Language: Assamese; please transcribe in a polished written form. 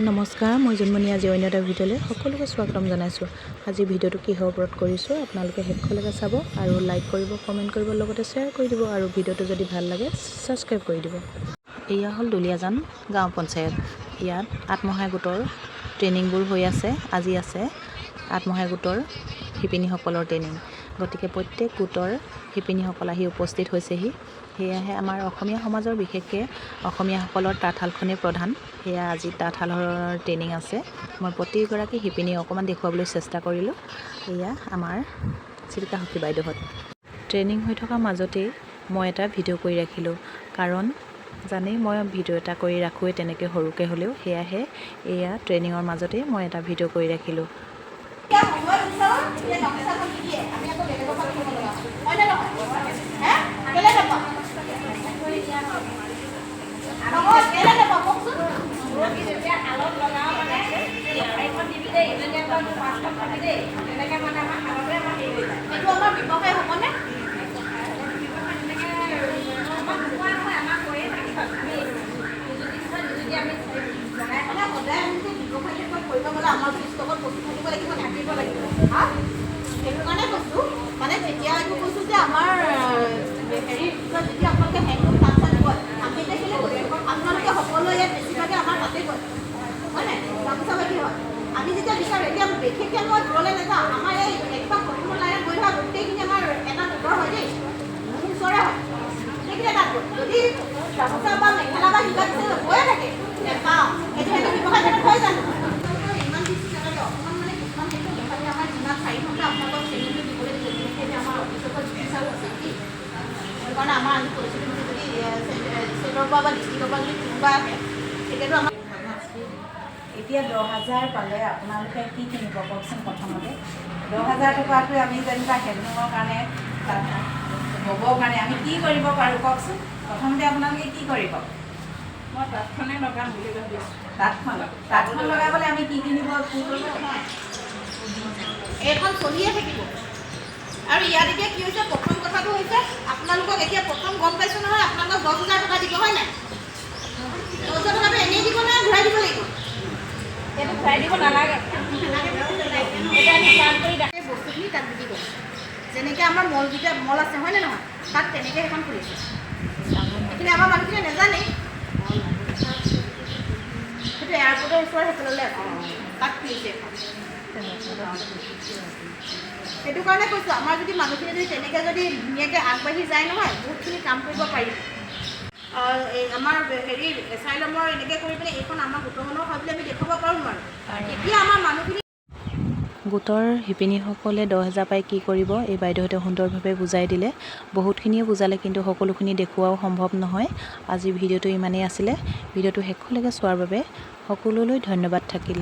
নমস্কাৰ, মই জোনমণি। আজি অন্য এটা ভিডিঅ'লৈ সকলোকে স্বাগতম জনাইছোঁ। আজি ভিডিঅ'টো কিহৰ ওপৰত কৰিছোঁ, আপোনালোকে শেষলৈকে চাব আৰু লাইক কৰিব, কমেণ্ট কৰিব, লগতে শ্বেয়াৰ কৰি দিব আৰু ভিডিঅ'টো যদি ভাল লাগে ছাবস্ক্ৰাইব কৰি দিব। এয়া হ'ল দুলীয়াজান গাঁও পঞ্চায়ত। ইয়াত আত্মসহায়ক গোটৰ ট্ৰেইনিংবোৰ হৈ আছে। আজি আছে আত্মসহায়ক গোটৰ শিপিনীসকলৰ ট্ৰেইনিং। গতিকে প্ৰত্যেক গোটৰ শিপিনীসকল আহি উপস্থিত হৈছেহি। সেয়াহে আমাৰ অসমীয়া সমাজৰ, বিশেষকৈ অসমীয়াসকলৰ তাঁতশালখনেই প্ৰধান। সেয়া আজি তাঁতশালৰ ট্ৰেইনিং আছে। মই প্ৰতিগৰাকী শিপিনী অকণমান দেখুৱাবলৈ চেষ্টা কৰিলোঁ। এয়া আমাৰ চিল্কা সখী বাইদেউহঁত। ট্ৰেইনিং হৈ থকা মাজতেই মই এটা ভিডিঅ' কৰি ৰাখিলোঁ, কাৰণ জানেই, মই ভিডিঅ' এটা কৰি ৰাখোঁৱেই তেনেকৈ সৰুকৈ হ'লেও। সেয়াহে এয়া ট্ৰেইনিঙৰ মাজতেই মই এটা ভিডিঅ' কৰি ৰাখিলোঁ। এতিয়া সময় বিচাৰো, এতিয়া গামোচাখন নিদিয়ে, আমি আকৌ বেলেগৰ পৰা কিনিব লগা হয়। হয়নে নহয়? হে, কেলে নাপাওঁ? নহয়, কেলে নাপাওঁ কওকচোন। যেতিয়া শালত লগাওঁ, মানে চাৰিখন দিবি দেই, ইজনীয়ে কয় মোক পাঁচখন দিবি দেই, তেনেকৈ মানে আমাৰ শালতে আমাৰ হেৰি হৈ যায়। সেইটো আমাৰ ব্যৱসায় হ'বনে? ব্যৱসায় তেনেকৈ আমাৰ নোহোৱা নহয়, আমাৰ হৈয়ে থাকে। আমি নিযুক্তি পিছত নিযুক্তি আমি লগাই। মানে সদায় আমি যে ব্যৱসায় ক্ষেত্ৰত কৰিব গ'লে আমাৰ ষ্টকত বস্তু থাকিব লাগিব, থাকিব লাগিব। হা, সেইটো কাৰণে কৈছোঁ। মানে তেতিয়া এইটো কৈছোঁ যে আমাৰ হেৰি কি কয়, যেতিয়া আপোনালোকে হেণ্ডলুম তাঁত চাত বয়, আমি এতিয়া কেলৈ কৈছোঁ, আপোনালোকে সকলোৱে ইয়াত বেছিভাগে আমাৰ তাতে বয়, হয় নাই? গামোচা বাকী হয়। আমি যেতিয়া বিচাৰোঁ, এতিয়া বিশেষকৈ মই দূৰলৈ নাযাওঁ, আমাৰ এই একদম প্ৰথম লাইনত বহি থকা গোটেইখিনি আমাৰ এটা গোটৰ হয় দেই, মোৰ ওচৰে হয়। সেইখিনি তাত বয়। যদি গামোচা বা মেখেলা বা কিবা বিচাৰে, বয়ে থাকে, নেপাওঁ। সেইটো সেইটো ব্যৱসায় ক্ষেত্ৰত হয় জানো? ইমান বেছি নালাগে, অকণমান মানে কিছুমান ক্ষেত্ৰত তথাপি আমাৰ যিমান 4 ঘণ্টা আপোনালোকক ট্ৰেইনিংটো দিবলৈ দিছে, বিশেষকৈ এতিয়া আমাৰ অফিচৰ পৰা জিপি ছাৰো আছে কি, সেইটো কাৰণে আমাৰ আজি পৰিস্থিতি মতে যদি ষ্টেটৰ পৰা বা ডিষ্ট্ৰিক্টৰ পৰা যদি কোনোবা আহে, তেতিয়াতো আমাৰ এতিয়া 10,000 পালে আপোনালোকে কি কিনিব কওকচোন? প্ৰথমতে 10,000 টকাটোৱে আমি যেনিবা হেণ্ডলুমৰ কাৰণে, তাত ব'বৰ কাৰণে আমি কি কৰিব পাৰোঁ কওকচোন? প্ৰথমতে আপোনালোকে কি কৰিব? মই তাঁতখনে লগাম বুলি ভাবিছোঁ। তাঁতখন লগাবলৈ আমি কি কিনিব, কি কৰিব? এইখন চলিয়ে থাকিব। আৰু ইয়াত এতিয়া কি হৈছে, প্ৰথম কথাটো হৈছে আপোনালোকক এতিয়া প্ৰথম গম পাইছোঁ নহয়, আপোনালোকক 10,000 টকা দিব, হয় নাই? 10,000 টকাটো এনেই দিব নে ঘূৰাই দিব লাগিব? সেইটো ঘূৰাই দিব নালাগে। এতিয়া আমি প্লান কৰি এই বস্তুখিনি তাত বিক্ৰী কৰে। যেনেকৈ আমাৰ মলকেইটা, মল আছে, হয়নে নহয়? তাত তেনেকৈ এখন খুলিছে। এইখিনি আমাৰ মানুহখিনিয়ে নাজানেই। সেইটো এয়াৰপৰ্টৰ ওচৰত সেইফাললৈ আছে, তাত খুলিছে এখন। সেইটো কাৰণে কৈছোঁ, আমাৰ যদি মানুহখিনি যদি তেনেকৈ যদি ধুনীয়াকৈ আগবাঢ়ি যায় নহয়, বহুতখিনি কাম কৰিব পাৰিব। এই আমাৰ হেৰি এছাইলমৰ এনেকৈ কৰি পিনে এইখন আমাৰ গোটৰ মানুহৰ হয় বুলি আমি দেখুৱাব পাৰোঁ নোৱাৰোঁ? তেতিয়া আমাৰ মানুহখিনি গোটৰ শিপিনীসকলে 10,000 পাই কি কৰিব, এই বাইদেউহঁতে সুন্দৰভাৱে বুজাই দিলে। বহুতখিনিয়ে বুজালে, কিন্তু সকলোখিনি দেখুওৱাও সম্ভৱ নহয়। আজি ভিডিঅ'টো ইমানেই আছিলে। ভিডিঅ'টো শেষলৈকে চোৱাৰ বাবে সকলোলৈ ধন্যবাদ থাকিল।